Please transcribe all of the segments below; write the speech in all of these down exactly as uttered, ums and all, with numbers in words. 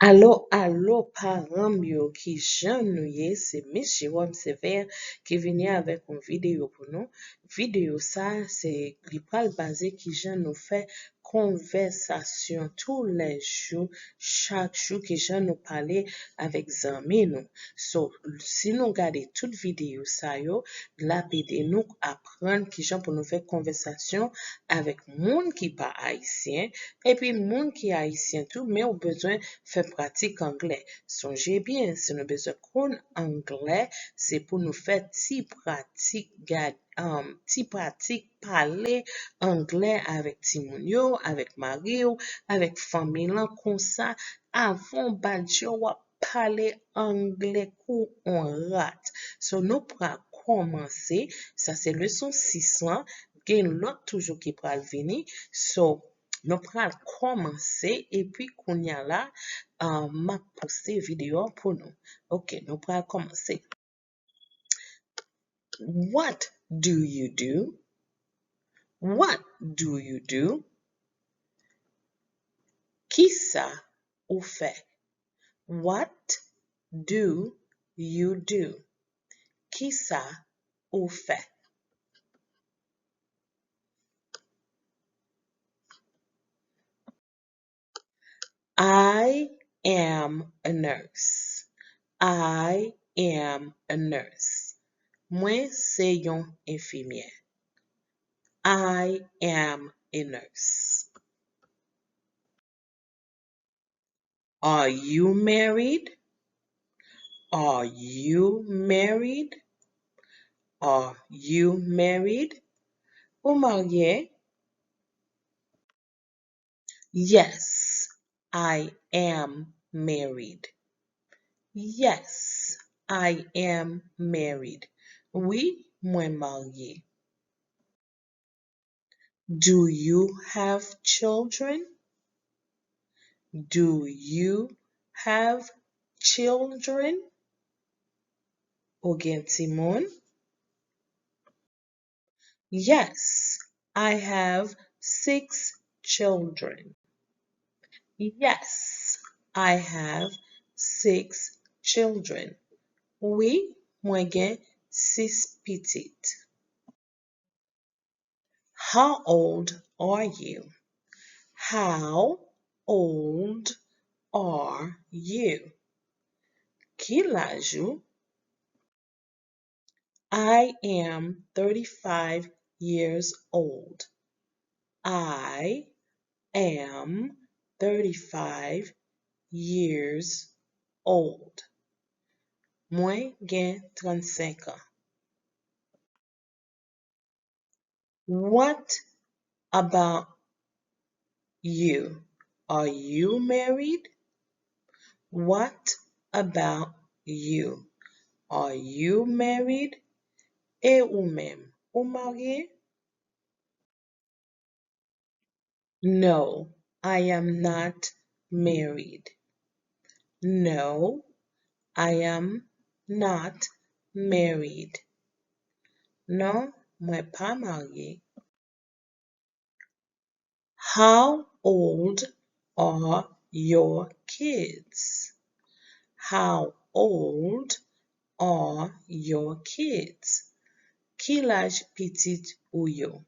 Alo, alo, paran m yo, kijan nou ye? Se Miss Jerome Sévère ki vini avèk yon videyo pou nou. Videyo sa, se, li pral baze kijan nou fè konvèsasyon toulèjou, chak jou, kijan nou pale avèk zanmi nou. So, si nou gade tout videyo sa yo, l ap ede nou aprann kijan pou nou fè konvèsasyon avèk moun ki pa ayisyen, epi moun ki ayisyen tou, men ou bezwen fè pratik anglè. Sonje byen, si nou bezwen konn anglè, se pou nou fè ti pratik gad, um, ti pratik pale anglè avèk timoun yo, avèk mari w, avèk fanmi lan, konsa, avan w bat je w, w ap pale anglè kou on rat. So, nou pral kòmanse. Sa se leson sis lan. Gen lòt toujou ki pral vini. So, nou pral kòmanse. Epi kounye a la, ah, m ap poste videyo an pou nou. Ok, nou pral kòmanse. What do you do? What do you do? Kisa ou fè? What do you do? Kisa ou fè? I am a nurse. I am a nurse. Mwen se yon enfimyè. I am a nurse. Are you married? Are you married? Are you married? Ou marye? Yes, I am married. Yes, I am married. Wi, mwen marye. Do you have children? Do you have children? Ou gen timoun? Yes, I have six children. Yes, I have six children. Wi, mwen gen sis pitit. How old are you? How old are you? Ki laj ou? I am thirty-five years old. I am thirty-five years old. Mwen gen trannsenk an. What about you? Are you married? What about you? Are you married? E ou menm, ou marye? No, I am not married. No, I am not married. Non, mwen pa marye. How old are your kids? How old are your kids? Ki laj pitit ou yo?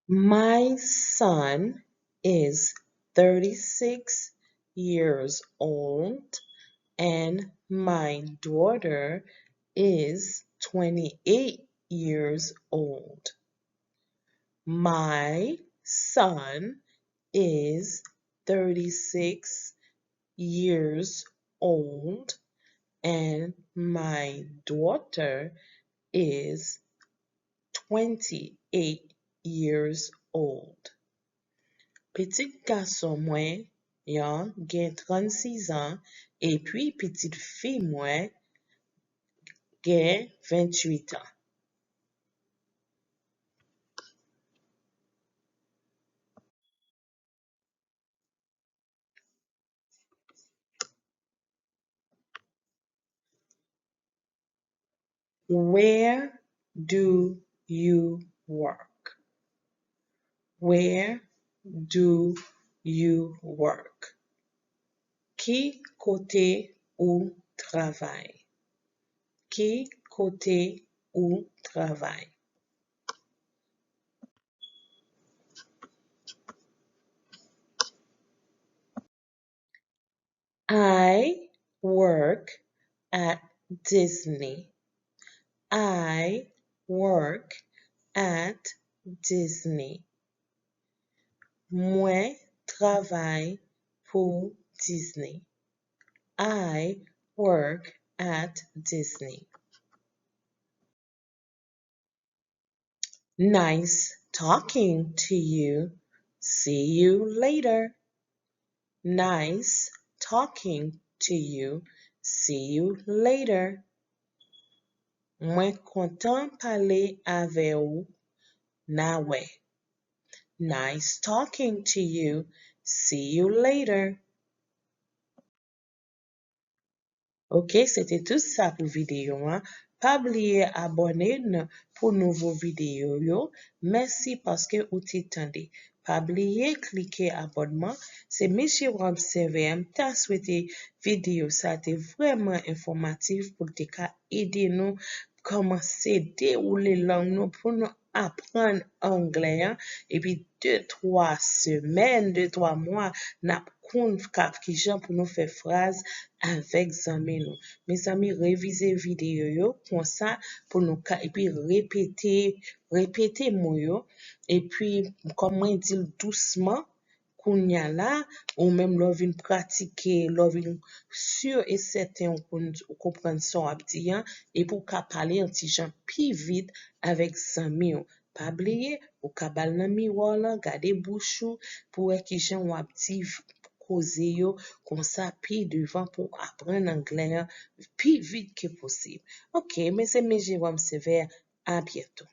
My son is thirty-six years old and my daughter is twenty-eight years old. My son is thirty-six years old and my daughter is twenty-eight years old. Pitit gason mwen an gen trannsis an, epi pitit fi mwen gen venntuit an. Where do you work? Where do you work? Ki kote ou travay? Ki kote ou travay? I work at Disney. I work at Disney. Mwen travay pou Disney. I work at Disney. Nice talking to you. See you later. Nice talking to you. See you later. Mwen kontan pale avè w. N a wè. Nice talking to you. See you later. Ok, se te tout sa pou videyo an. Pa bliye abòne n pou nouvo videyo yo. Mèsi paske ou te tande. Pa bliye klike abònman. Se Miss Jerome Servère, m ta swete videyo sa te vrèman enfòmatif pou l te ka ede nou kòmanse dewoule lang nou pou nou aprann anglè an. Epi de, twa semèn, de, twa mwa, n ap konn k ap kijan pou nou fè fraz avèk zanmi nou. Mezanmi, revize videyo yo konsa pou nou ka, epi repete, repete mo yo. Epi, kòm mwen di l dousman, kounye a la, ou menm lè w vin pratike, lè w vin si e sèten ou konn, ou konprann sa w ap di an, epi w ka pale yon ti jan pi vit avèk zanmi w. Pa bliye, ou ka ba l nan miwa w lan, gade bouch ou pou w wè kijan w ap di koze yo konsa pi devan pou w aprann anglè an pi vit ke posib. Ok, men se Miss Jerome Servère, a byento.